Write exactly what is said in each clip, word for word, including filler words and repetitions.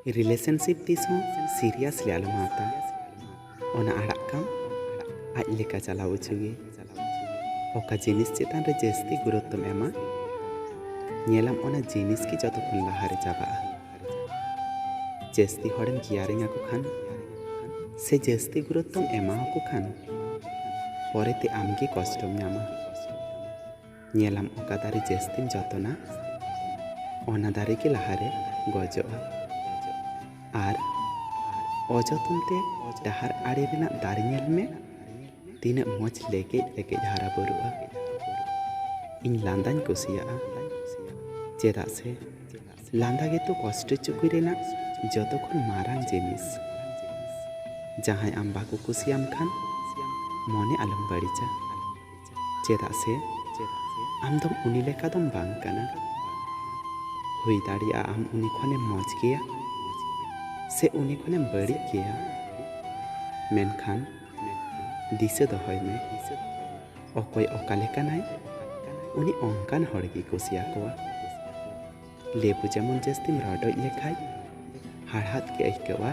Relationship ᱛᱤᱥ ᱦᱚᱸ ᱥᱤᱨᱤᱭᱟᱥᱞᱤ ᱟᱞᱚᱢ ᱦᱟᱛᱟ᱾ ᱚᱱᱟ ᱟᱲᱟᱜ ᱠᱟᱢ, ᱟᱡ ᱞᱮᱠᱟ ᱪᱟᱞᱟᱣ ᱦᱚᱪᱚ ᱜᱮ᱾ ᱚᱠᱟ ᱡᱤᱱᱤᱥ ᱪᱮᱛᱟᱱ ᱨᱮ ᱡᱟᱹᱥᱛᱤ ᱜᱩᱨᱩᱛᱛᱚᱢ ᱮᱢᱟ, ᱧᱮᱞᱟᱢ ᱚᱱᱟ ᱡᱤᱱᱤᱥ ᱜᱮ ᱡᱚᱛᱚ ᱠᱷᱚᱱ ᱞᱟᱦᱟᱨᱮ ᱪᱟᱵᱟᱜᱼᱟ᱾ ᱡᱟᱹᱥᱛᱤ ᱦᱚᱲᱮᱢ ᱠᱮᱭᱟᱨᱤᱝ ᱟᱠᱚ ᱠᱷᱟᱱ ᱥᱮ ᱡᱟᱹᱥᱛᱤ ᱜᱩᱨᱩᱛᱛᱚᱢ ᱮᱢᱟ ᱟᱠᱚ ᱠᱷᱟᱱ, ᱯᱚᱨᱮᱛᱮ ᱟᱢᱜᱮ ᱠᱚᱥᱴᱚᱢ ᱧᱟᱢᱟ᱾ ᱧᱮᱞᱟᱢ ᱚᱠᱟ ᱫᱟᱨᱮ ᱡᱟᱹᱥᱛᱤᱢ ᱡᱚᱛᱚᱱᱟ, ᱚᱱᱟ ᱫᱟᱨᱮ ᱜᱮ ᱞᱟᱦᱟᱨᱮ ᱜᱚᱡᱚᱜᱼᱟ᱾ ᱟᱨ ᱚᱡᱚᱛᱚᱱ ᱛᱮ ᱰᱟᱦᱟᱨ ᱟᱲᱮ ᱨᱮᱱᱟᱜ ᱫᱟᱨᱮ ᱧᱮᱞ ᱢᱮ, ᱛᱤᱱᱟᱹᱜ ᱢᱚᱡᱽ ᱞᱮᱜᱮᱡ ᱞᱮᱜᱮᱡ ᱦᱟᱨᱟ ᱵᱩᱨᱩᱜᱼᱟ᱾ ᱤᱧ ᱞᱟᱸᱫᱟᱧ ᱠᱩᱥᱤᱭᱟᱜᱼᱟ, ᱪᱮᱫᱟᱜ ᱥᱮ ᱞᱟᱸᱫᱟ ᱜᱮᱛᱚ ᱠᱚᱥᱴᱚ ᱪᱩᱠᱩᱭ ᱨᱮᱱᱟᱜ ᱡᱚᱛᱚ ᱠᱷᱚᱱ ᱢᱟᱨᱟᱝ ᱡᱤᱱᱤᱥ᱾ ᱡᱟᱦᱟᱸᱭ ᱟᱢ ᱵᱟᱠᱚ ᱠᱩᱥᱤᱭᱟᱢ ᱠᱷᱟᱱ ᱢᱚᱱᱮ ᱟᱞᱚᱢ ᱵᱟᱹᱲᱤᱡᱟ, ᱪᱮᱫᱟᱜ ᱥᱮ ᱟᱢ ᱫᱚᱢ ᱩᱱᱤ ᱞᱮᱠᱟ ᱫᱚᱢ ᱵᱟᱝ ᱠᱟᱱᱟ᱾ ᱦᱩᱭ ᱫᱟᱲᱮᱭᱟᱜᱼᱟ ᱟᱢ ᱩᱱᱤ ᱠᱷᱚᱱᱮᱢ ᱢᱚᱡᱽ ᱜᱮᱭᱟ ᱥᱮ ᱩᱱᱤ ᱠᱷᱚᱱᱮᱢ ᱵᱟᱹᱲᱤᱡ ᱜᱮᱭᱟ, ᱢᱮᱱᱠᱷᱟᱱ ᱫᱤᱥᱟᱹ ᱫᱚᱦᱚᱭ ᱢᱮ, ᱚᱠᱚᱭ ᱚᱠᱟ ᱞᱮᱠᱟᱱᱟᱭ, ᱩᱱᱤ ᱚᱱᱠᱟᱱ ᱦᱚᱲ ᱜᱮ ᱠᱩᱥᱤᱭᱟᱠᱚᱣᱟ᱾ ᱞᱮᱵᱩ ᱡᱮᱢᱚᱱ ᱡᱟᱹᱥᱛᱤᱢ ᱨᱚᱰᱚᱡ ᱞᱮᱠᱷᱟᱡ ᱦᱟᱲᱦᱟᱫ ᱜᱮ ᱟᱹᱭᱠᱟᱹᱣᱟ,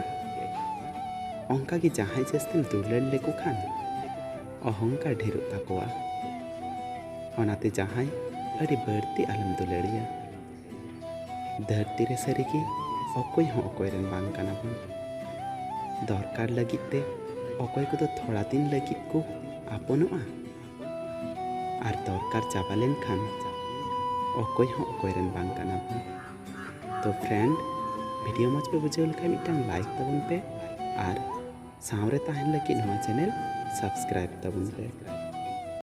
ᱚᱱᱠᱟ ᱜᱮ ᱡᱟᱦᱟᱸᱭ ᱡᱟᱹᱥᱛᱤᱢ ᱫᱩᱞᱟᱹᱲ ᱞᱮᱠᱚ ᱠᱷᱟᱱ ᱚᱦᱚᱝᱠᱟᱨ ᱰᱷᱮᱨᱚᱜ ᱛᱟᱠᱚᱣᱟ᱾ ᱚᱱᱟᱛᱮ ᱡᱟᱦᱟᱸᱭ ᱟᱹᱰᱤ ᱵᱟᱹᱲᱛᱤ ᱟᱞᱚᱢ ᱫᱩᱞᱟᱹᱲᱤᱭᱟ᱾ ᱫᱷᱟᱹᱨᱛᱤ ᱨᱮ ᱥᱟᱹᱨᱤᱜᱮ ᱚᱠᱚᱭ ᱦᱚᱸ ᱚᱠᱚᱭ ᱨᱮᱱ ᱵᱟᱝ ᱠᱟᱱᱟ ᱵᱚᱱ᱾ ᱫᱚᱨᱠᱟᱨ ᱞᱟᱹᱜᱤᱫ ᱛᱮ ᱚᱠᱚᱭ ᱠᱚᱫᱚ ᱛᱷᱚᱲᱟ ᱫᱤᱱ ᱞᱟᱹᱜᱤᱫ ᱠᱚ ᱟᱯᱚᱱᱚᱜᱼᱟ, ᱟᱨ ᱫᱚᱨᱠᱟᱨ ᱪᱟᱵᱟ ᱞᱮᱱᱠᱷᱟᱱ ᱚᱠᱚᱭ ᱦᱚᱸ ᱚᱠᱚᱭ ᱨᱮᱱ ᱵᱟᱝ ᱠᱟᱱᱟ ᱵᱚᱱ᱾ ᱛᱚ ᱯᱷᱨᱮᱱᱰ, ᱵᱷᱤᱰᱤᱭᱳ ᱢᱚᱡᱽ ᱯᱮ ᱵᱩᱡᱷᱟᱹᱣ ᱞᱮᱠᱷᱟᱱ ᱢᱤᱫᱴᱟᱝ ᱞᱟᱭᱤᱠ ᱛᱟᱵᱚᱱ ᱯᱮ, ᱟᱨ ᱥᱟᱶᱨᱮ ᱛᱟᱦᱮᱱ ᱞᱟᱹᱜᱤᱫ ᱱᱚᱣᱟ ᱪᱮᱱᱮᱞ ᱥᱟᱵᱥᱠᱨᱟᱭᱤᱵ ᱛᱟᱵᱚᱱ ᱯᱮ᱾